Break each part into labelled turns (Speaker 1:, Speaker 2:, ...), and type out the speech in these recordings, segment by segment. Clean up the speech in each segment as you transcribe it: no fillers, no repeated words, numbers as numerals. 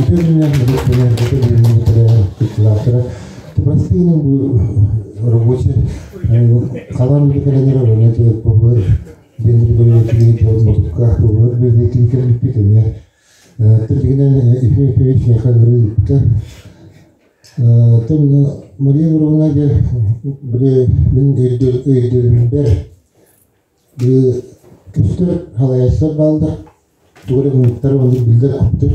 Speaker 1: Үтүө күннээх ытык күнү тэрээһин кыттыылаахтара. Простыынан бу рабочий халаан үлэ кэлэн эрэр онно повар диэн бэлиэтиги мотукка повар бэлиэтин кэлбиппит эмиэ тирдигинэн Ефим Ефимович миэхэ ыҥырыы Тон Мария Егоровна диэн били мин өйдөбүлбэр Көстөр халайааччылар бааллар, тугу эрэ гыммыттар уонна биллэр куттар.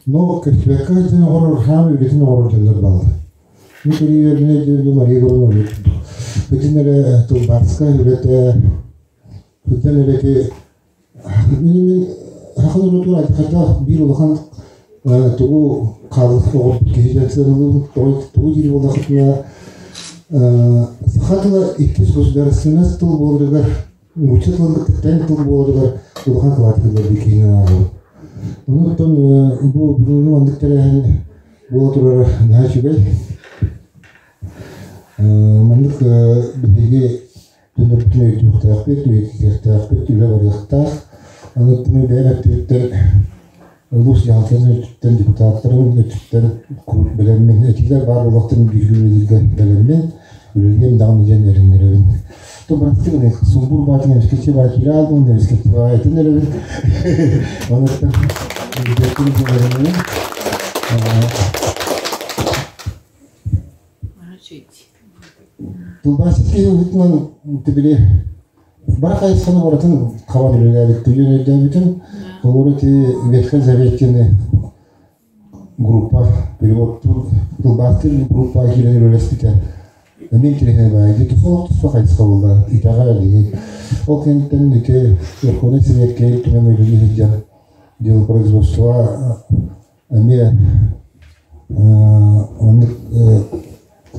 Speaker 1: Но көстүбэккэ сылдьан оҥорор хаам үлэтин оҥорор дьоннор бааллар. Мин көрүүбэринэ дьүөрү Мария Егоровна өлөр курдук. Бүтүн эрэ тылбааска үлэтэ, бүтүн эрэ ити мин саха норуотугар алдьархайдаах биир улахан тугу хаалларбыт оҕорбут киһи диэн сыаналыыбын. Тугу диир буоллахпытына, саха тыла иккис государственность тыл буоларыгар, нуучча тылын кытта тэҥ тыл буоларыгар улахан кылааты киллэрбит киһинэн ааҕабын. Онон бу бүгүҥҥү маннык тэрээһин буола турара наһаа үчүгэй. Маннык биһиги Түннүкпүтүн өйдүөхтээхпит, үйэтитиэхтээхпит, үлэ барыахтаах. Аны бэйэм өттүбүттэн улуус дьаһалтатын өттүттэн, депутаттарын өттүттэн куруук бэлэммин, этиилэр баар буолуохтарын бииргэ үлэлииргэ бэлэммин, үлэлиэм даҕаны диэн эрэннэрэбин. То бырастыы сумбур баатын эмискэччи баа киирэ аалбын, эмискэччи баа этин эрэбин. Онуттан өйдүөхпүн диэн эрэнэбин. Тылбаасчыт киһи быһыытынан били бары хайысханы барытын хабан үлэлээбит түгэн өйдөөбүтүм. Холобура ити Ветхай Завет диэни группа переводтуур тылбаастыыр группа киирэн үлэлэспитэ. Эмиэ интэриэһинэй баҕайы. Ити туспа туспа хайысха буолла. Итэҕэл игин. Ол кэнниттэн ити Верховный Советкэ түмэн үлэлии сылдьан делопроизводство эмиэ маннык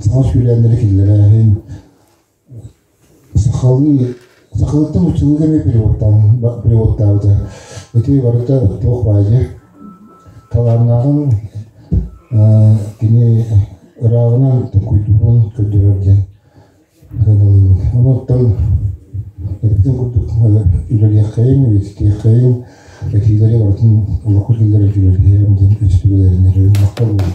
Speaker 1: саҥа сүүрээннэри киллэрээһин сахалыы сахалыттан нууччалыыга эмиэ переводтаабыта ити барыта туох баайы талааннааҕын кини ырааҕынан толкуйдуурун көрдөрөр диэн сыаналыыбын. Онон эппитим курдук үлэлиэххэйиҥ, үйэтитиэххэйиҥ, этиилэри барытын олоххо киллэрэн үлэлиэм диэн өстүгүлэрин махтал буолуҥ.